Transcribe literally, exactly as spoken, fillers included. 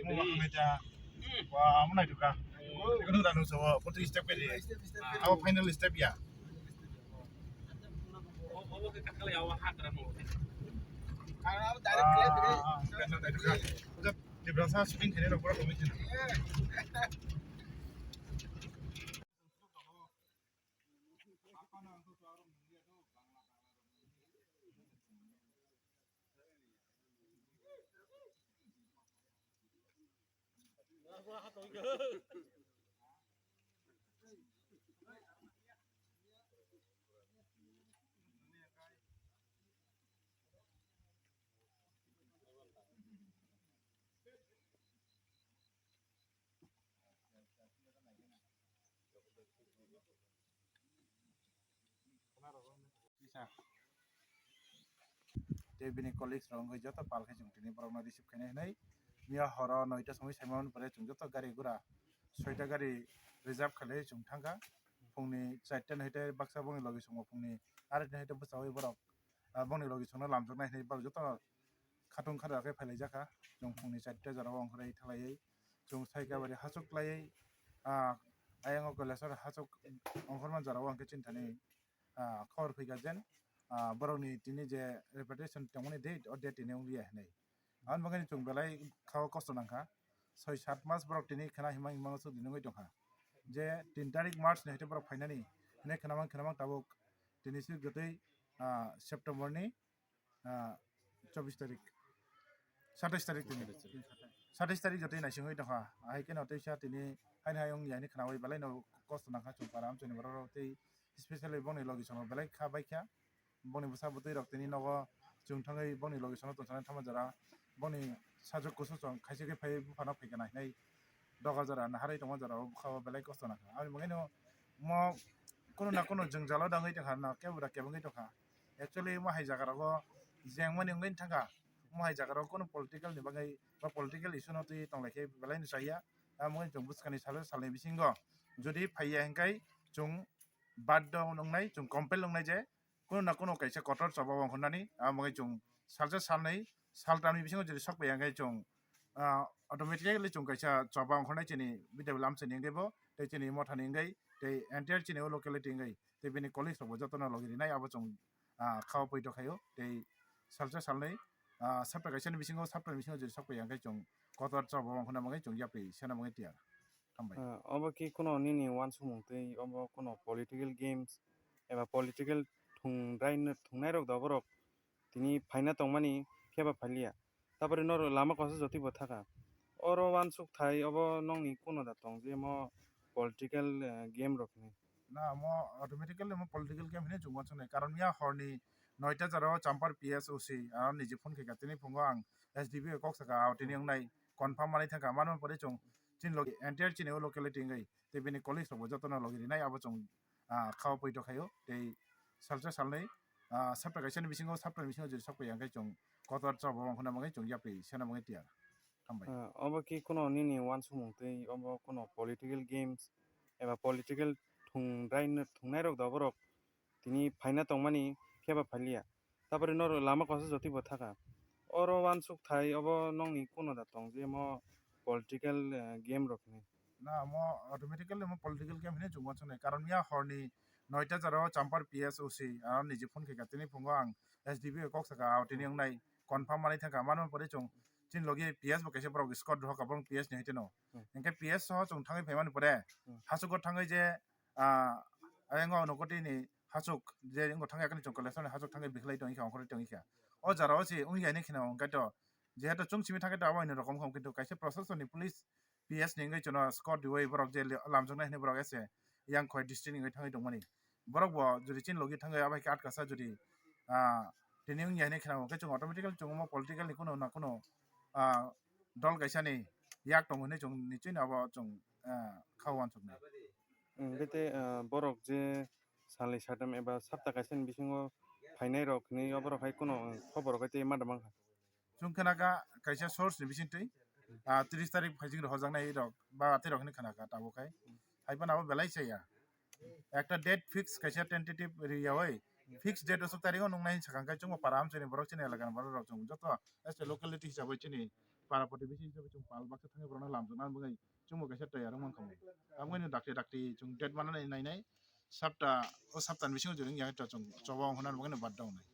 Mo ma khanai ta. Wa, amo nai duka. Kono da nung sawa, koto step ke di. Abo final step ya. Abo ke kakal ya, wa hakra mo. Ah, ah, ah, nai duka. Udah, di berasa shooting kene ro pura komik kene. Tei bini colleagues rok wngwi joto pal khe chwng tini borokno receive khainai hwnwi. Miya horo noita somoi saimano pore chwng joto gari gura soita gari reserve khailai chwng thangkha. Phungni charta ni hai tei baksa bongni logi songo phungni arita hai tei bwchaui borok, ah, bongni logi songno lamjaknai hinwi borok joto khatung khada khe phailaijak kha. Chwng phungni charta jorao ongkhorwi thalaiwi chwng sai kabari hachuk klaiwi, ah, ayang o Kailasor hachuk ongkhorma jorao hwnkhe chini thani, ah, khobor phaikha jen, ah, borokni tini je repatriation tongmani date, o date tini wngliya hinwi. Aboni bagwi chwng belai kha o kosto nangkha. Soi sat mas borok tini khna himang himang suk dinwi tongkha. Je tin tarik March ni hai borok phainani hinwi khna mang khna mang tabuk tini sik jotoi, ah, September ni, ah, chobbish tarik, satais tarik tini. Satais tarik jotoi naisingwi tongkha. Ahai kheno teisa tini haino hai wngya hinwi khnaui belai no kosto nangkha chwng para amchaini borok rok tei specially bongni logi songo belai kha baikha. Bongni bwsa bwtwi rok tini nogo chwng thangwi bongni logi songo tongthana thangma jora. Bongni sajwk kusu chwng khaisa khe phai buphano phaikha hinwi doga jora naharwi tongma jora o bwkha o belai kosto nangkha. Aboni bagwi no mo kunu na kunu jwngjalo dangwi tongkha na kebo da kebengwi tongkha. Actually mo hai jaga rogo jengmani wngwi thangkha. Mo hai jaga rogo kunu political ni bagwi ba political issue no twi tonglai khe belai no chaya. Amo wngwi chwng bwskangni salo salni bisingo jodi phaiya hinkhai chwng baddo wngnai, chwng compel wngnai je kunu na kunu kaisa kotor choba ongkhornani, amo wngwi chwng salsa salnwi saltamni bisingo jodi sokpaiya hinkhai chwng, ah, automatically chwng kaisa choba ongkhornai chini B W amchaini wngwi bo tei chini mothani wngwi tei entire chini o locality wngwi tei bini colleagues rokbo jotono logi rinai abo chwng, ah, kha o poito khaio tei salsa salnwi, ah, sapta kaisani bisingo saptani bisingo jodi sokpaiya hinkhai chwng kotor choba ongkhorna bagwi chwng yapri sena bagwi tiyar. Hambai. Ah, obo khe kuno nini uansukmung tei obo kuno political games eba political thungrai-, thungnai rok da borok tini phaina tongmani phiyaba phailiya. Tapore noro lama kosa jotwi bo thaka. Oro uansuk thai obo nokni kuno da tong je mo political, eh, game rok hinwi. Na, mo automatically mo political game hinwi chwng uansuknai. Karon ya horni noita jora o Champar P S O C, ah, niji phone khaikha tini phungo ang S D P O kok saka, ah, tini wngnai confirm manwi thangkha. Mano pore chwng chini logi entire chini o locality wngwi tei bini colleagues rokbo jotono logi rinai abo chwng, ah, kha o poito khaio tei salsa salnwi, ah, sapta kaisani bisingo saptani bisingo jodi sokpaiya hinkhai chwng kotor choba ongkhorna bagwi chwng yapri sena bagwi tiyar. Hambai. Ah, obo khe kuno nini uansukmung tei obo kuno political games eba political thungrai-, thungnai rok da borok tini phaina tongmani phiyaba phailiya. Tapore noro lama kosa jotwi bo thaka. Oro uansuk thai obo nokni kuno da tong je mo political, eh, game rok hinwi. Na, mo automatically mo political game hinwi chwng uansuknai. Karon ya horni noita jora o Champar P S O C, ah, niji phone khaikha tini phungo ang S D P O kok saka, ah, tini wngnai confirm manwi thangkha. Mano pore chwng chini logi P S bo kaisa borok squad rohorkha borok P S ni hai tino. Hmm. Hinkhe P S soho chwng thangwi phaimani pore Hmm. hachugo thangwi je, ah, ayang o nokotwi ni hachuk je wngkha thangwi akani chwng Kailasor ni hachuk thangwi bikhlai tongwi kha ongkhorwi tongwi kha. O jora o se wngya hinwi kheno hwnkhe to jehetu chwng simi thangkhe to abo hai rokom kha kintu kaisa proshasoni police P S ni wngwi chwngno squad riwi borok je lamjaknai hinwi borok ese yang khoi district ni wngwi thangwi tongmani. Borok bo jodi chini logi thangwi abo hai khe atkasa jodi, ah, tini wngya hinwi kheno hwnkhe chwng automatically chwng omo political ni kuno na kuno, ah, dol kaisa ni yak tongo hinwi chwng nichwino abo chwng, ah, kha uansuknai. Hwnkhe tei, ah, borok je salni satam eba sapta kaisani bisingo phainai rok hinwi oborok hai kuno, ah, khobor rok hai tei ma da mankha. Chwng khna kha kaisa source ni bisingtwi, ah, tris tarik phaijing rok hojaknai rok ba atwi rok hinwi khna kha tabuk khai. Hai phano abo belai chaya. Ekta date fix kaisa tentative riyawi fix date osok tarik o nungnai hinwi sakha, hwnkhe chwngbo para amchaini borok chini elakani borok rok chwng joto as a locality hisabai chini para protibesi hisabai chwng pal baksa thangwi borokno lamjakna bagwi chwngbo kaisa tayar wng mankha. Aboni dakti dakti chwng date manani nainai sapta, o saptani bisingo jodi wngya khe chwng choba wng hwnna bagwino badda wngnai.